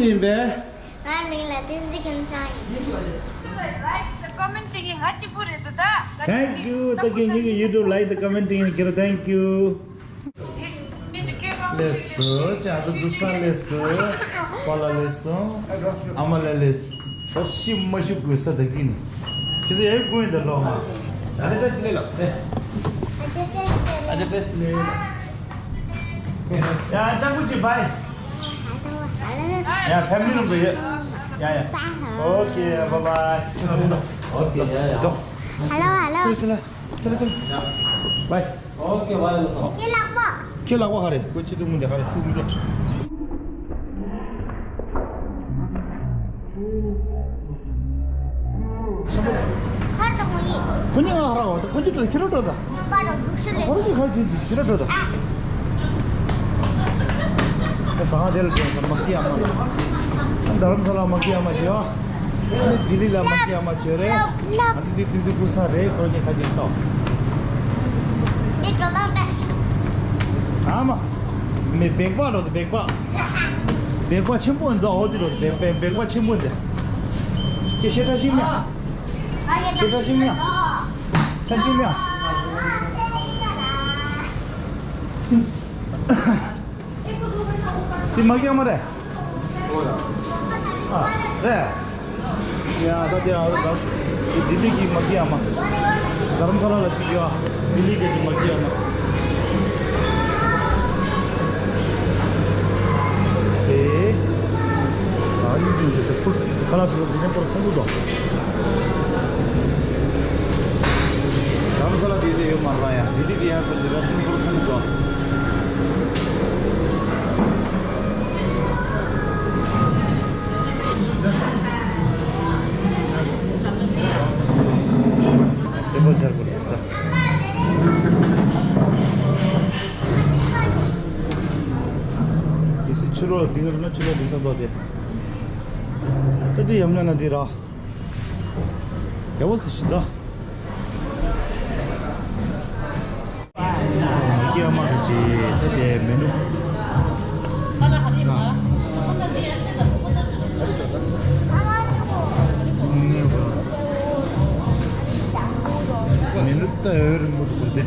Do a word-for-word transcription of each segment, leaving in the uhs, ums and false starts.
ཡིན་པས། ང་མིང་ལ་བསྟན་འཛིན་ཀུན་བཟང་ཡིན། Like the commenting ང་གཅིག་པུ་རེད་ད། Thank you. ད་གིན་ངེད་ཀྱི་YouTube like the commenting ཁྱེད་རང་thank you. ལེགས་སོ། ཅག་ཏུ་དུ་ས་ལེགས་སོ། པ་ལ་ལེགས་སོ། ཨ་མ་ལ་ལེགས་སོ། ད་ཤི་མ་ཤི་དགོས་ས་ད་གིན་ནི། ཁྱེད་ཚོ་ཡ་ཡི་དགོས་ཡིན་ད་ལོ་མ། ད་ལེ་ད་ལེ་ལ་ལེ། ཨ་ཅེ་ཏེ་ལེ་ལ། ཡ་ཅག་པུ་ཅི་བའི། ཡ་ཕེ་མི་ལི་རུམ་དུ་ཡོད། ཡ་ཡ། Okay, bye bye. Okay, yeah, yeah. Hello, hello. ཅི་ལ་ཅི་ལ་ཅི་ལ་ཅི་ལ། Bye. Okay, bye. ཁྱེད་ལག་པ། ཁྱེད་ལག་པ་ག་རེ། ཁོ་ཅི་འདུག་མི་འདུག་ག་རེ་ཤུགས་མི་འདུག་ཁར་དང་མོ་ཡིན། ཁོ་གཉིས་ང་ཧ་ར་བ་དང་ཁོ་གཉིས་དང་ཁྱེད་རང་འགྲོ་དང་། ཁོ་གཉིས་ཁར་ཅི་ཅི་ཁྱེད་རང་འགྲོ་དང་། ད་ཟ་ཁང་དེ་ལ་འགྲོ་ས་མ་ཀི་ཨ་མ་རེད། རྡ་རམ་ས་ལ་མ་ཀི་ཨ་མ་བྱེད་བ། ལྡི་ལི་ལ་མ་ཀི་ཨ་མ་བྱེད་རེད། ཨ་ཏི་ཏི་ཏི་ཏི་ཀུ་ས་རེད། ཁོ་གཉིས་ཁ་ཅིག་ཏོ། དེ་འགྲོ་སྟངས་དེ། ཨ་མ། མི་སྦེག་པ་རོ་དེ་སྦེག་པ། སྦེག་པ་ཆེན་པོ་འདི་འོ་དེ་རོ་སྦེག་སྦེག་སྦེག་པ་ཆེན་པོ་འདི། ཁྱེད་ཤེས་ཁྲ་ཤིང་མེད། ཤེས་ཁྲ་ཤིང་མེད། ཁྲ་ཤིང་མེད། དེ་མ་རྒྱག་མ་རེད། ཨ་རེད། ཡ་ད་དེ་ཨ་ད་དེ་ལྡི་ལི་གི་མ་གི་ཨ་མ། རྡ་རམ་ས་ལ་ལ་གཅིག་ཡོད། ལྡི་ལི་གི་མ་གི་ཨ་མ། ཨེ། ཨ་ནི་ཅུང་ཟད་དེ་ཕུར་ཁ་ལག་སོ་སོ་དེ་ནས་པོར་ཁོང་ཁུ་དོ། རྡ་རམ་ས་ལ་དེ་དེ་ཡོད་མ་རེད་ཡ། ལྡི་ལི་དེ་ཡ་པོར་དེ་ར་སུན་པོར་ཁོང་ཁུ་དོ། ཏེ་བོ་འཇར་པོ་རེད་ས། དེ་སི་ཕྱི་རོལ་དེ་ངར་ན་ཕྱི་རོལ་དེ་ས་དོ་དེ། ད་དེ་ཡམ་ཉ་ན་དེ་ར། ཡ་བོ་སི་ཤི་ད། མ་གི་ཨ་མ་རུ་ཅི་ད་དེ་མེ་ནུ། མེ་ནུ་ད་འོད་རིང་པོ་འདུག་གོ་དེ།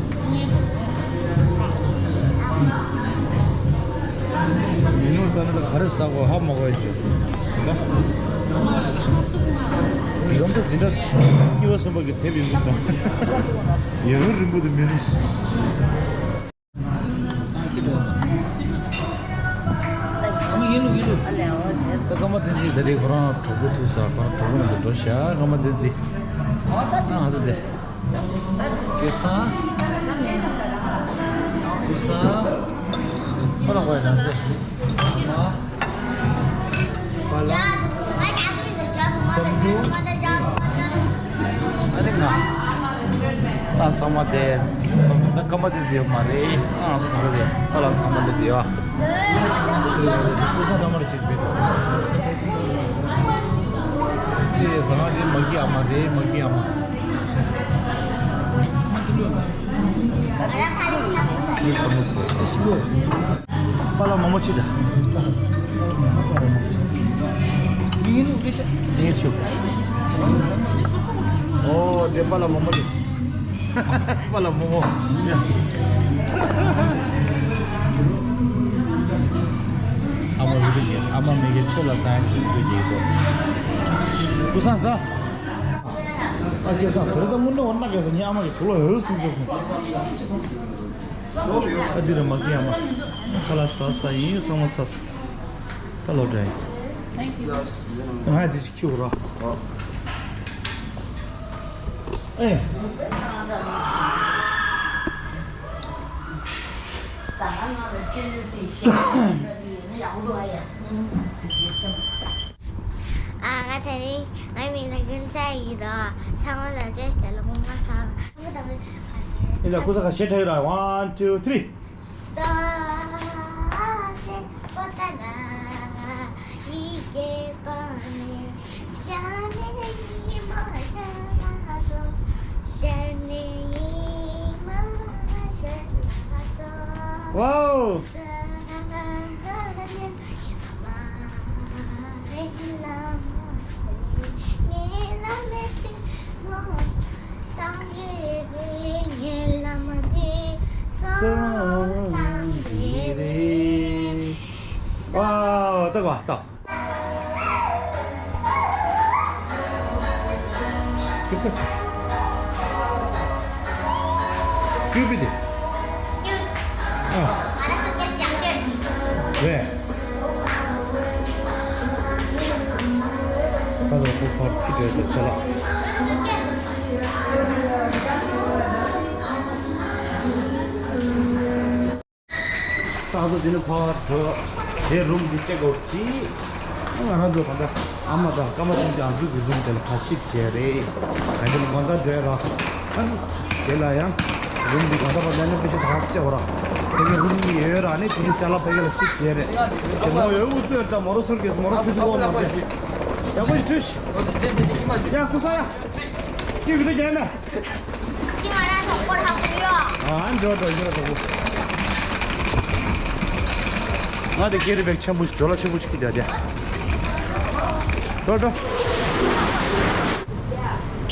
མེ་ནུ་ད་ནི་ག་རེ་ཟ་གོ་ཧ་མ་གོ་ཡ་ཞུ། ད་ཡོང་དུ་འཛིན་གྲྭ་གཉིས་པ་གསུམ་པ་གི་དེབ་ཡིན་འདུག་ད། ཡ་ཧུ་རིང་པོ་དེ་མེ་ནུ། ད་ཀརྨ་བསྟན་འཛིན་ད་རེས་ཁོ་རང་གྲོགས་པོ་ཐུག་ས། ཁོ་རང་གྲོགས་པོ་ནང་དུ་འགྲོ་ཤག་ཀརྨ་བསྟན་འཛིན། ཨ་ཧ་ད་དེ། སྐལ་བཟང་། ཀུན་བཟང་། ཁོ་ལ་ཁོ་ཡ་ན་སེ། པ་ལ། སོམ་ཉི། ཨ་ནི་ང་། ད་ཚང་མ་དེ། ཚང་མ་ད་ཀརྨ་བསྟན་འཛིན་ཡོད་མ་རེད། ཨ་ང་ཚོ་ཚང་མ་དེ་པ་ལ་ཚང་མ་འདི་དེ་ཡོད། ཀུན་བཟང་ཚང་མ་ལ་ཅིག་བེད། དེ་ཟ་ང་དེ་མ་གི་ཨ་མ་རེད། མ་གི་ཨ་མ། པ་ལ་མོ་མོ་ཅི་ད། ངེད་ཆུ། ཨོ་དེ་པ་ལ་མོ་མོ་རེད། པ་ལ་མོ་མོ། ཨ་མ་རུ་རུ་གི་ཨ་མ་མེ་གི་ཆུ་ལ་ད་ཡང་ཀུན་འདུག་གི་གོ། ཀུན་བཟང་ཟ། ཨ་སྐལ་བཟང་དེ་རིང་ད་སྔོན་འགྲོ་འོ་ན་སྐལ་བཟང་ངའི་ཨ་མ་ཡི་བུ་ལ་འོད་སྲུང་ཚོ་ཁུངས། ཨ་འདི་རེད་མ་གི་ཨ་མ། ཁ་ལག་ཟ་ས་ཡིན། ཚང་མ་ཚ་ས། ད་ལོ་འདྲ་ཡིན། ང་ཡི་འདི་ཅིག་ཁྱེར་རོགས། ཨེ། ཨ་ང་དེ་རིང་ངའི་མིང་ལ་ཀུན་བཟང་ཡིན་རོགས། ཚང་མ་ལ་བརྗོད་དེ་ལ་མོ་ང་ཚང་། ཨེ་ལ་ཀུན་བཟང་ཁ་ཤས་ཁྲ་ཡོད་ར། One, two, three. Wow. ད་ག་ད། ཀུ་ཀུ་ཀུ་ཀུ་དེ། ཨ། རེད། ད་ལོ་ཁོ་ཕར་ཁྱི་བྲོས་ཏེ་ཆ་ལ། ད་ཚོ་འདི་ནས་ཕར་འགྲོ། དེ་རུམ་འདི་ཅེག་ཨའུཊ་བྱས། ང་རང་ཚོ་གང་ལྟར་ཨ་མ་དང་ཀརྨ་བསྟན་འཛིན་ཨ་ཟུག་གི་རུམ་དེ་ལ་ཕར་ཤིབ་བྱས་རེད། ག་དེ་ལ་དགོང་དག་འགྲོ་ཡ་ར། ཨ་ནི་དེ་ལ་ཡང་རུམ་འདི་དགོང་དག་བར་ལེན་ན་དཔེ་ཞིག་དགའ་སྐྱེ་བ་ར། དེ་གའི་རུམ་གཉིས་ཡོད་ར། ནི་དེ་ནི་ཅ་ལག་ཕ་གི་ལ་ཤིབ་བྱས་རེད། དེ་མོ་ཡོད་འུ་ཚོས་ད་མོ་རོ་སུར་གེས་མོ་རོ་ཁྲུས་ཚུགས་འོང་ན་དཔེ་ཞིག་ཡག་པོ་ཞིག་ཁྲུས་ཤིག་ཡ་ཀུ་ས་ཡ། ཅི་བི་དུ་རྒྱལ་མེ། ཨ་འགྲོ་འགྲོ་འགྲོ་འགྲོ། ང་དེ་ཀེ་རི་བེག་ཆེན་པོ་ཞིག་ཇོ་ལ་ཆེན་པོ་ཞིག་གི་དེ་དེ། འགྲོ་འགྲོ།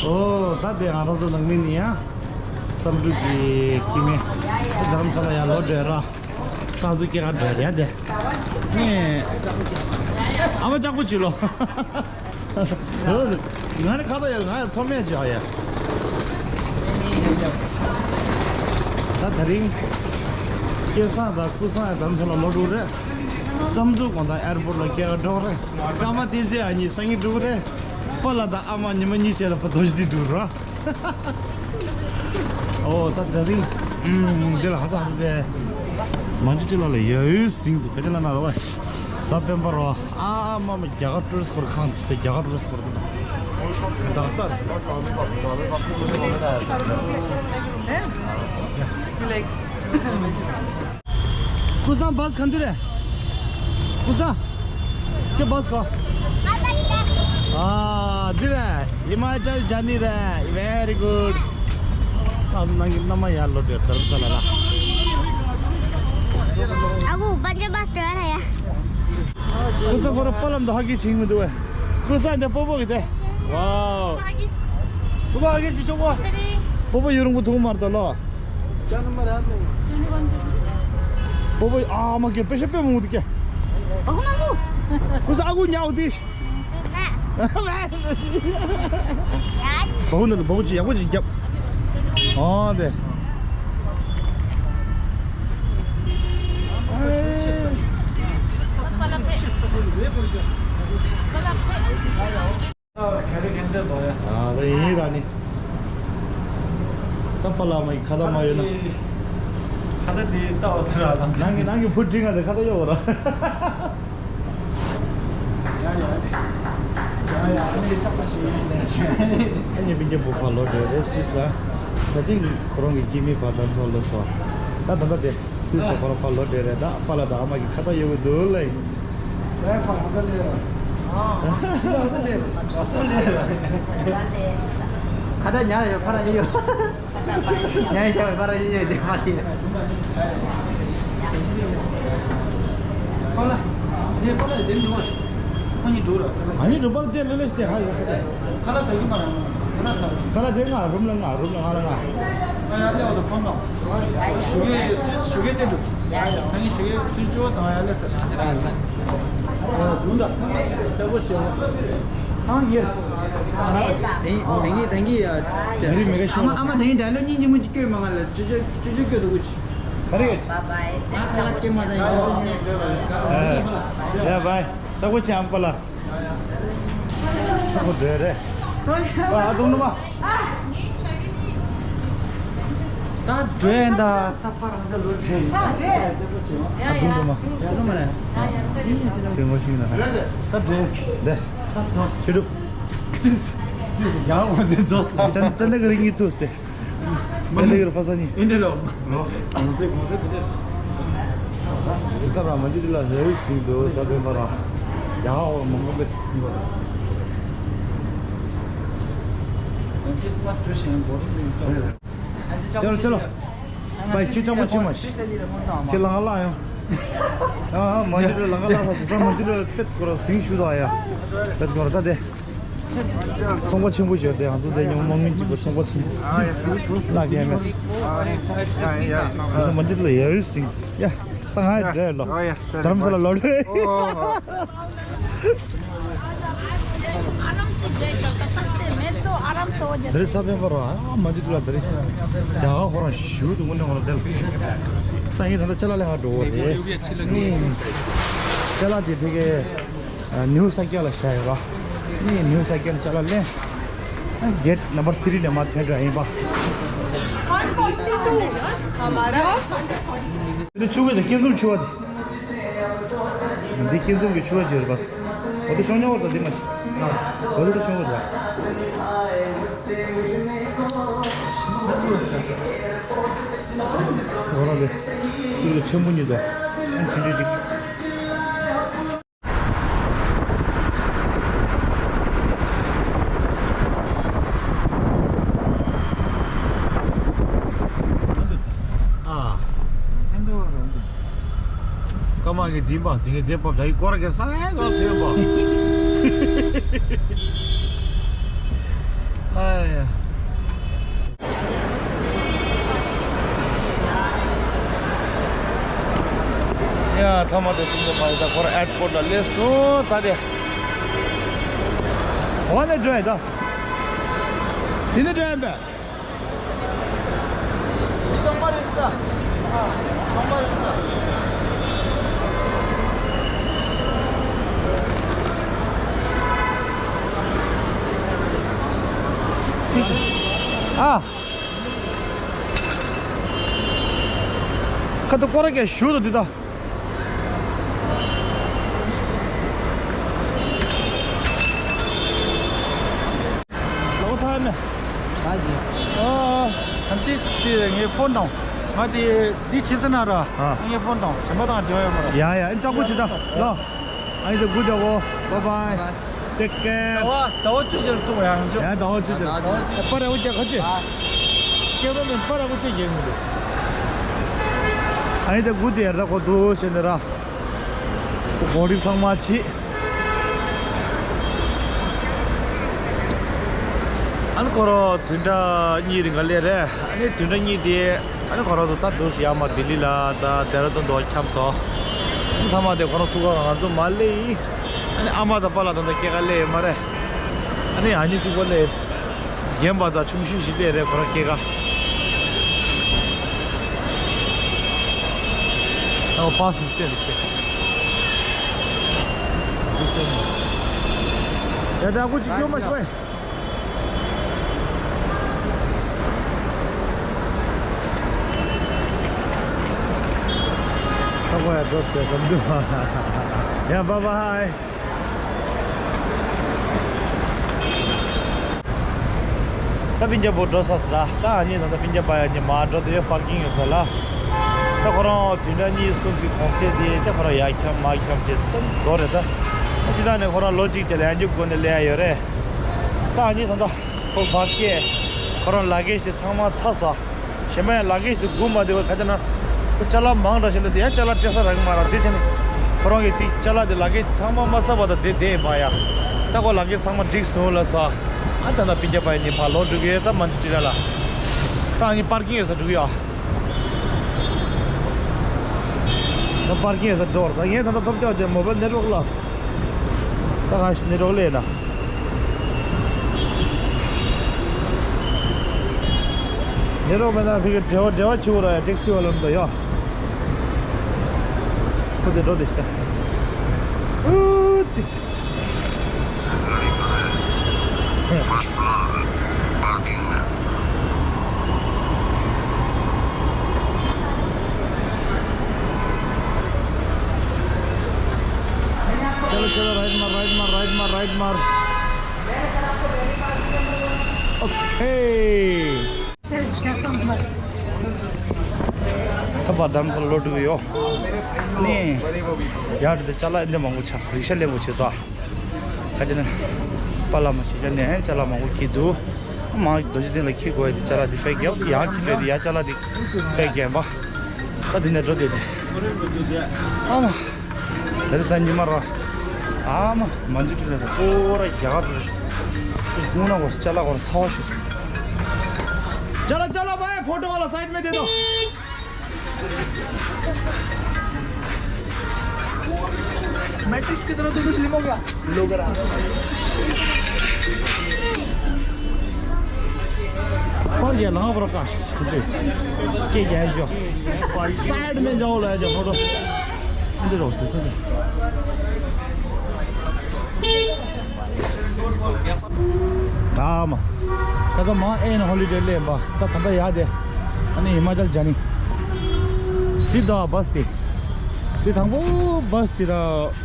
ཨོ་ད་དེ་ང་རང་ཚོ་ནང་མི་ནི་ཡ། བསམ་གྲུབ་ཀྱི་སྐྱེ་དམན། རྡ་རམ་ས་ལ་ཡ་ལོ་འདྲེ་ར། ཏང་ཙི་སྐྱེ་ཁ་འདྲེ་ར་ཡ་དེ། ཨ་མ་ལྕགས་པོ་བྱིས་ལོ། ང་ནི་ཁ་ཏ་ཡོད། ང་ཡང་ཐོག་མེད་ཅིག་ཨ་ཡ། ད་དེ་རིང་སྐལ་བཟང་དང་ཀུན་བཟང་ཡང་རྡ་རམ་ས་ལ་ལོག་འགྲོ་རེད། བསམ་གྲུབ་དགོང་དག་ཨེར་པོར་ལ་སྐྱེལ་ག་འགྲོ་རེད། ཀརྨ་བསྟན་འཛིན་ཨ་གཉིས་སང་ཉིན་འགྲོ་གི་རེད། པཱ་ལགས་དང་ཨ་མ་ཉི་མ་གཉིས་བྱས་ལ་ཕ་རྡོ་རྗེ་གདན་འགྲོ་ར། ཨོ་ད་དེ་རིང་ཨུམ་འདི་ལ་ཧ་ས་ཧ་ས་དེ་མ་འཇུ་ཏི་ལ་ལ་ཡ་ཡོད་སིང་འདུག་ག་ཅི་ལ་ན་ལ་བ། ས་པན་པ་རོ། ཨ་མ་མ་རྒྱ་གར་ཊུ་རི་སི་ཊི་སྐོར་ཁང་དེ་རྒྱ་གར་ཊུ་རི་སི་ཊི་སྐོར་དེ། ད་ལྟ། ཀུན་བཟང་བཱས་ག་འདི་རེད། ཀུན་བཟང་། ཁྱོད་བཱས་གོ། ཨ་འདི་རེད། ཧི་མ་ཅལ་ཇར་ནི་རེད། Very good། ཨ་ནང་གི་མནའ་མ་ཡར་ལོག་འདྲེ་རྡ་རམ་ས་ལ་ལ། ཨ་ཁུ་པན་ཇ་བཱས་འགྲོ་ཡ་ལ་ཡ། ཀུན་བཟང་ཁོ་རང་པ་ལམ་དུ་ཧ་གི་ཆིང་མི་འདུག་བས། ཀུན་བཟང་འདི་སྤོ་བོ་གི་དེ། ཝའོ། སྤོ་བོ་ཧ་གི་ཆི་ཆོག་པོ། སྤོ་བོ་ཡུ་རུང་པོ་ཐུང་མར་ད་ལོ། སྤོ་བོ་ཨ་མ་གི་པེ་ཤ་པེ་མུ་དུ་ཀྱེ། ཨོ་ཁུ་ན་མུ། ཀུན་བཟང་ཨ་ཁུ་ཉའོ་དི། བ་ཧུ་ནི་བ་ཧུ་ཅི་ཡག་པོ་ཅིག་རྒྱབ། ཨོ་དེ། ཨ་ད་ཡིན་ར་ནི། ད་པ་ལ་མ་ཡི་ཁ་ད་མ་ཡོད་ན། ཁ་ད་དེ་ལྟ་བ་ད་ར་ལམ་སང་ནང་གི་ནང་གི་བུ་འབྲིང་ང་དེ་ཁ་ད་ཡོད་ར། ཡ་ཡ་ཡ་ཡ་ཨ་ནི་ལྕགས་པོ་ཞིག་ཡིན་ལས་ཆེ། ཨ་ནི་པིན་ཀྱི་བུ་ཕ་ལོ་འདྲེ་རེ་སུས་ལ། ད་ཅིག་ཁོ་རང་གི་སྐྱེ་མི་ཕ་དར་ཐོག་ལོ་སོ། ད་ད་ད་དེ་སུས་ལ་ཁོ་རང་ཕ་ལོ་འདྲེ་རེད། ད་པ་ལ་ད་ཨ་མ་གི་ཁ་ད་ཡོད་གི་འདུག་ལེ། ལས་ཕ་ང་ཚ་ལས་ར། ང་ཚ་ལས་ར། ང་ཚ་ལས་ར། ཁ་ད་ཉར་ཡོད་ཕ་ར་ཡོད། ཉའི་ཤ་བའི་པར་ཡིན་ཡོད་དེ་པར་ཡིན། པ་ལ། དེ་པ་ལ་དེ་འགྲོ་བ། ཁོ་གཉིས་འགྲོ་ར། ཨ་ནི་འགྲོ་པ་ལ་དེ་ལེ་ལེ་ཞིག་དེ་ཧ་ཡོད་ཁ་དེ། ཁ་ལ་ཟ་གི་མ་ར། ཁ་ལ་ཟ། ཁ་ལ་དེ་ང་རུམ་ལ་ང་རུམ་ལ་ང་ལ་ང་། ང་ཡ་ལེ་བ་དུ་ཕོན་ནོ། ཞུ་གེ་ཞུ་གེ་དེ་འགྲོ། ཁ་ངའི་ཞུ་གེ་ཚུལ་ཅོ་ང་ཡ་ལེ་ཟ། ཨ་དུང་ད། ཅག་པོ་ཞེ་བ། ཐང་ཡེར། དེ་དེ་གི་དེ་གི་ཡ། ཨ་མ་ཨ་མ་དེ་གི་འདྲ་ལོ་གཉིས་གཉིས་མོ་ཅིག་སྐྱོད་མ་ང་ལ་ཅུ་ཅུ་ཅུ་ཅུ་སྐྱོད་དུ་གུ་ཅི། ག་རེ་ཡོད་ཅི། ང་ཁ་ལག་སྐྱེ་མ་དང་ཡོད་ངས་སྐྱོད་པ་ལ་སྐ། ཡ་བའི། ལྕགས་པོ་ཆེ་ཨམ་པ་ལ། ལྕགས་པོ་འདྲེ་རེད། ཨ་ཨ་དུང་ནུ་མ། ད་འདྲེ་ད། ད་པར་ཧ་ད་ལོ་འདྲེ། ཨ་དུང་ནུ་མ། ཡ་ལོ་མ་རེད། ཡ་ཡ་ད་ད་འདྲེ། ད་འདྲེ། ད་ད་ཆུ་གྲུབ། སིས་སིས་ཡང་འོ་ཟེ་ཛོས་ལ། ཅན་ཅན་ད་ག་རི་ཉི་ཐུས་ཏེ། ཅན་ད་ག་རི་ཕ་ས་ཉི། ཨིན་དེ་རོ། གོང་ས་གོང་ས་དེ་དེ། ས་ར་མ་ཇི་ལ་ཧེ་སིང་དུ་ས་པེ་མ་ར། ཡ་འོ་མ་མོ་བེ། ཁྲིས་མ་སི་ཏྲེ་ཤན་གོ་རི་ཏུ་ཡོད། ཅལ་ཅལ། བའི་ཁྱེད་ཅག་མ་ཕྱིན་མ་ཤི། ཁྱེད་ལང་ལ་ཡང་། ཨ་མ་ཇི་ལ་ལང་ལ་ས་དེ་ས་མ་ཇི་ལ་པེད་ཀོ་ར་སིང་ཤུ་དོ་ཡ། པེད་ཀོ་ར་ད་དེ། ཚོང་པ་ཆེན་པོ་ཞོར་དེ་ང་ཚོ་དེ་ཉོ་མ་མིན་གཅིག་པ་ཚོང་པ་ཚུན། ལ་རྒན་མེད། ང་ཚོ་མ་འདི་ལ་ཡ་ཡོད་སིང་ཡ། ད་ང་འདྲེ་ལོ། ཨོ་ཡ། རྡ་རམ་ས་ལ་ལོ་འདྲེ། ཨོ། आराम से जाएगा, कसम से, मैं तो आराम से हो जाता है। ཟེར་ས་བེན་པར་ཨ་མ་འཇུ་ཏུ་ལ་དེ་རེད། ཡ་ཧ་ཧོ་རང་ཞུ་དུ་ངོ་ནས་ཧོ་རང་དེ་ལ། ས་ཡིན་ད་ལྟ་ཅ་ལག་ལེན་ག་འགྲོ་བོ་རེད། ཅ་ལག་དེ་ཕ་གི་ནིའུ་ས་ཀྱ་ལ་བཞག་ཡོད་ར། ནིའུ་ས་ཀྱ་ལ་ཅ་ལག་ལེན། གེ་ཊི་ནམ་བར་ཐི་རི་ནས་མར་ཐོན་འགྲོ་ཡིན་པ། འདི་ཆུ་བོ་དེ་སྐྱིད་འཛོམས་ཆུ་བོ་དེ། འདི་སྐྱིད་འཛོམས་ཀྱི་ཆུ་བོ་ཅིག་རེད་པ། འོ་དེ་ཤོང་ཉ་བར་དང་འདི་མ་ཤི། འོ་དེ་ད་ཤོང་བར་དང་། འོ་ར་ལེ། སུ་ལ་ཆེན་པོ་གཉིས་དང་། ཨ་ཆུང་ཆུང་གཅིག་ཨ། ཐེན་ཏོ་རང་དུ། ཀ་མ་གི་ལྡིང་པ་དེ་གའི་བདེ་བབ་ད་ཡི་སྐོར་གེ་ས་ཡ་ག་ཐོན་པ། ཨ་ཡ། ཡ་ཚང་མ་དེ་ཀུན་ཏུ་མ་ཡི་ད་ཁོ་ར་ཨེར་པོར་ཊི་ལ་སླེབས་སོང་ད་དེ། འོ་ནས་འགྲོ་ཡ་ད། དེ་ནས་འགྲོ་ཡ་མེད། ཨ། ཁ་ཏུ་ཀོ་ར་ཀྱ་ཞུ་དུ་འདི་ད། ལོ་ཐ་ནི། ག་ཅི། ཨ། ཨ་འདི་འདི་ངའི་ཕོན་དང་། ང་འདི་འདི་ཕྱི་ཟ་ན་ར། ཨ། ངའི་ཕོན་དང་གཞན་པ་དང་འབྲེལ་བ་ཡོད་མ་རེད། ཡ་ཡ་ཨ་ཅག་པོ་ཅི་ད་ལོ། ཨ་ནི་ད་གུ་ད་བོ། Bye bye. Take care. ཟླ་བ་ཟླ་བ་བཅུ་ཅིག་ལ་ཐུག་ཡ་ང་ཚོ། ཡ་ཟླ་བ་བཅུ་ཅིག་ལ། ཟླ་བ་བཅུ་ཅིག་པར་ར་འུ་ཀྱ་ཁ་ཅི། ཨ། ཀེ་མ་ར་མེན་པར་ར་འུ་ཅག་རྒྱལ་མི་འདུག་ཨ་ནི་ད་གུ་དེ་ཡར་ད་གོ་འདུག་བྱས་ནས་ར། གོ་རིམ་ཚང་མ་བྱེད། ཨ་ནི་ཁོ་རང་བདུན་ཕྲག་གཉིས་རིང་ག་སླེབས་རེད། ཨ་ནི་བདུན་ཕྲག་གཉིས་དེ་ཨ་ནི་ཁོ་རང་ཚོ་ད་འདུག་སེ་ཡར་མར་ལྡི་ལི་ལ་ད་ལྡེ་ར་ལྡུན་དུ་འཁྱམས་སོང་། ཨ་ནི་མཐའ་མ་དེ་ཁོ་རང་ཚོ་ཁ་ང་ཚོ་མར་སླེབས་ཡིན། ཨ་ནི་ཨ་མ་དང་པཱ་ལགས་ད་ལྟ་སྐྱེལ་ག་སླེབས་ཡོད་མ་རེད། ཨ་ནི་ཨ་ནེ་གཅིག་པོ་སླེབས། རྒན་པ་དང་ཆུང་ཤོས་ཤིག་སླེབས་རེད་ཁོ་རང་སྐྱེལ་ག་ཨོ་པཱ་སི་ནི་སྤྲད་ལ་སྤྲད། ཡ་ད་ཁོ་ཅིག་སྐྱོན་མ་ཤོད། ད་ཁོ་ཡ་འགྲོ་སྐད་བསམ་འདུག་ཡ་བྷའི་བྷའི། ད་སྤུན་ཀྱག་པོ་འགྲོ་ས་ཟེར་ར། ད་ཨ་ནེ་དང་ད་སྤུན་ཀྱག་པ་ཡ་གཉིས་མར་འགྲོ་དུས་པར་ཀིང་ཡོད་ས་ལ། ད་ཁོ་རང་བདུན་ཕྲག་གཉིས་གསུམ་ཞིག་གུང་སེང་དེ་ད་ཁོ་རང་ཡར་འཁྱམས་མར་འཁྱམས་བྱས་ད་རྫོགས་རེད་ད། སྤྱིར་བཏང་ནས་ཁོ་རང་ལོ་གཅིག་བྱས་ལ་ཡང་འཇུག་སྒོ་ནས་སླེབས་ཡ་ཡོད་རེད། ད་ཨ་ནེ་ད་ད་ཁོ་བར་སྐྱེས། ཁོ་རང་ལ་གེ་ཇི་དེ་ཚང་མ་ཚར་སོང་། གཞན་པ་ཡང་ལ་གེ་ཇི་དེ་སྒུག་མ་བསྡད་པར་ག་དེ་ན། ཁོ་ཅ་ལག་མང་དྲགས་ཤིག་འདུག་དེ་ཡང་ཅ་ལག་སྤྲད་ས་རག་གི་མ་རེད། དེ་བྱས་ནས་ཁོ་རང་གིས་དེ་ཅ་ལག་དེ་ལ་གེ་ཇི་ཚང་མ་མ་ཟ་བར་དང་དེ་བསྡད་ཡིན་པ་ཡ། ད་ཁོ་ལ་གེ་ཇི་ཚང་མ་འགྲིག་སོང་ལབ་སོང་། ཨ་ད་ད་སྤུན་ཀྱག་པ་ཡ་གཉིས་ཕར་ལོག་འགྲོ་གི་ཡོད། ད་མ་འཇུ་ཊི་ར་ལ། ད་ཨ་ནེ་པར་ཀིང་ཡོད་ས་འགྲོ་གི་ཡོད། ད་པར་ཀིང་ཡོད་ས་འགྲོ་བར་ད་ངས་ད་ད་ཐོབ་ཅག་ཅེ་མོ་བལ་ནེ་ཊི་ཝརཀ་ལགས། ད་ང་ཞིག་ནེ་ཊི་ཝརཀ་ལས་ན། ནེ་ཊི་ཝརཀ་མེད་ན་ཕ་གི་འབྲེལ་བ་འབྲེལ་བ་བྱེད་དགོས་ར་ཡ། ཊེག་སི་བ་ལམ་དུ་ཡ། ཁོ་དེ་འགྲོ་དེ་ཤི་ད། ཨུ་ཏིག First floor parking. चलो चलो, राइट मार, राइट मार, राइट मार, राइट मार। ओके। ད་བར་རྡ་རམ་ས་ལ་ལོག་འགྲོ་གི་ཡོད། ནི། ཡར་དེ་ཅ་ལག་འདི་མང་པོ་ཆགས་སོང་། རིག་ཤ་ལེན་པོ་བྱེད་ས། ག་ཅི་ན། པཱ་ལགས་མ་ཤི་ཅ་ནས་ཅ་ལག་མང་པོ་འཁྱེར་འདུག་མ་རྡོ་རྗེ་གདན་ལ་འཁྱེར་དགོས་ཡ་དེ་ཅ་ལག་འདི་དཔེ་རྒྱབ། ཡར་འཁྱེར་དགོས་དེ་ཡར་ཅ་ལག་འདི་དཔེ་རྒྱབ་པ། ད་འདི་ནས་འགྲོ་བསྡད་དེ། ཨ་མ། དེ་རིང་གཟའ་ཉི་མ་ར། ཨ་མ། མ་འཇུ་ཊི་ར་ས་ཀོ་ར་རྒྱ་གར་རེད། དེ་ཁུང་ན་གོ་ཅ་ལག་གོ་ར་ཚ་བ་ཤུ། ཅ་ལག་ཅ་ལག་བྷའི་ཕོ་ཊོ་ཝ་ལ་སའིཌ་མེ་དེ་དོ། मैट्रिक्स की तरह तो, तो स्लिम हो गया। लोग पर ये लगा पर का कुछ के गया जो साइड में जाओ, ले जाओ फोटो। इधर दोस्त से ད་མ། ད་ད་མ་ཨེན་ཧོ་ལི་ཌེ་ལེན་པ། ད་ད་ད་ཡ་དེ། ཨ་ནི་ཧི་མ་ཅལ་ཇར་ནི། དེ་ད་བཱས་དེ། དེ་དང་པོ་བཱས་དེ་ར་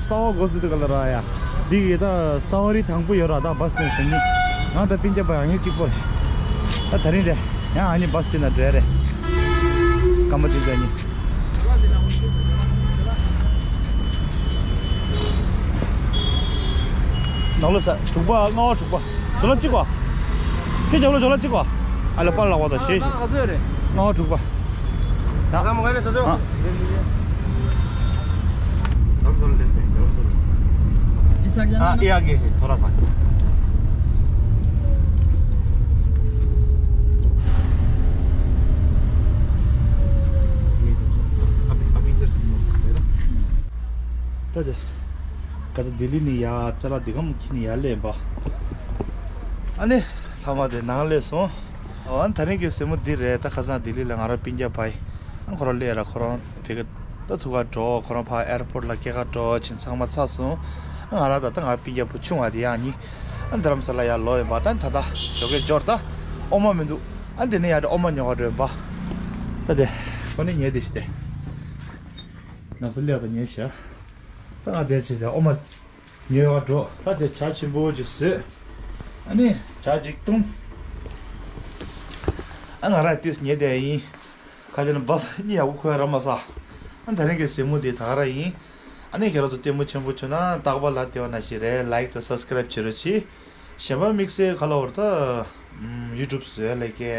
ས་བ་འགོ་ཚུགས་དེ་ག་ལ་ར་ཡ། དེ་གི་ད་ས་བ་རི་དང་པོ་ཡོད་ར། ད་བཱས་དེ་ཟིན་ནི། ང་ད་སྤུན་ཀྱག་པ་ཡང་གཅིག་པོ། ད་ད་རིང་དེ། ཡང་ཨ་ནི་བཱས་དེ་ན་འགྲོ་ཡ་རེད། སྐར་མ་བཅུ་ནི། ནང་ལོ་ས་དྲུག་པ་ལྔ་བ་དྲུག་པ། ཇོ་ལ་གཅིག་པ། ཁྱེད་ཇོ་ལ་ཇོ་ལ་གཅིག་པ། ཨ་ལ་པར་ལག་པ་དང་ཞེས་ཤིག་ལྔ་བ་དྲུག་པ། ཡ། ཁ་མོ་ག་ནས་ས་ཚོ། ཨ། ཨ་ཨེ་ཨ་གེ་ཐོ་ར་ས། ད་དེ། ག་ཚོད་ལྡི་ལི་ནས་ཡར་ཅ་ལག་འདི་གམ་ཁྱེར་ནས་ཡར་སླེབས་པ། ཨ་ནི་ཚང་མ་དེ་ནང་སླེབས་སོང་། འོ་ད་རིང་གི་གཟིགས་མོ་འདི་རེད། ད་ཁ་སང་ལྡི་ལི་ལ་ང་རང་སྤུན་ཀྱག་ཕ་ཡི་ཨ་ཁོ་རང་སླེབས་ར། ཁོ་རང་ཕ་གི་ད་ཐུག་ག་འགྲོ། ཁོ་རང་ཕ་ཨེར་པོར་ལ་སྐྱེལ་ག་འགྲོ་ཕྱིན་ཚང་མ་ཚར་སོང་། ཨ་ང་རང་ད་ལྟ་ང་སྤུན་ཀྱག་བུ་ཆུང་བ་དེ་ཡང་གཉིས་ཨ་རྡ་རམ་ས་ལ་ཡར་ལོག་ཡིན་པ། ད་ད་ལྟ་ཞོགས་ཀས་འབྱོར། ད་ཨོ་མ་མི་འདུག་ཨ་འདི་ནས་ཡར་ཨོ་མ་ཉོ་ག་འགྲོ་ཡིན་པ། ད་དེ་ཁོ་ནི་ཉལ་བསྡད་ཤི་དེ། ནགས་ཚལ་ལས་ད་ཉལ་ཤག་ད་ང་དེ་བྱས་ཏེ་ཨོ་མ་ཉོས་པ་འགྲོ། ད་དེ་ཇ་ཆེན་པོ་ཅིག་བཟོས། ཨ་ནི་ཇ་ཅིག་བཏུང་། ཨ་ང་རང་ཏིས་ཉལ་བསྡད་ཡིན། ཁ་ཅིག་ན་བཱས་གཉིད་ཡག་པོ་ཁུག་ར་མ་ས། ཨ་ད་རིང་གི་གཟིགས་མོ་འདི་ད་ག་རང་ཡིན། ཨ་ནི་ཁྱེད་རང་ཚོ་ལྟད་མོ་ཆེན་པོ་བྱུང་ན་རྟག་པར་ལ་དེ་བ་ན་ཞིག་རེད། ལའིག་དང་སབ་སི་ཀ་རའིབ་བྱེད་རོགས་གྱིས། གཞན་པ་དམིགས་བསལ་ག་ལ་བར་ད་ཡུ་ཊུབ་བཟོས་ལས་ཀའི་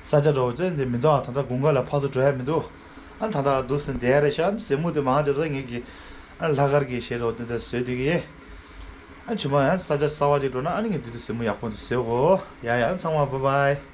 ས་ཆ་འགྲོ་བ་ཚོ་འདི་མི་འདུག་ཨ་ད་ལྟ་དགུན་ཁ་ལ་ཕར་ཚུར་འགྲོ་ཡ་མི་འདུག་ཨ་ད་ལྟ་འདུག་སེ་བསྡད་ཡ་རེད་ཤག་གཟིགས་མོ་འདི་མང་ཆེ་བ་ད་ངེད་ཀྱི་ཨ་ལྷག་དཀར་གྱི་ཞེ་རོགས་འདི་འདྲ་བཟོས་བསྡད་ཀྱི་ཡོད། ཨ་ཆུ་མ་ཡང་ས་ཆ་གསར་བ་ཅིག་འགྲོ་ན་ཨ་ནི་ངས་འདི་འདྲ་གཟིགས་མོ་ཡག་པོ་འདི་བཟོས་གོ། ཡ་ཡ་ཚང་མ་བཱའི་བཱའི།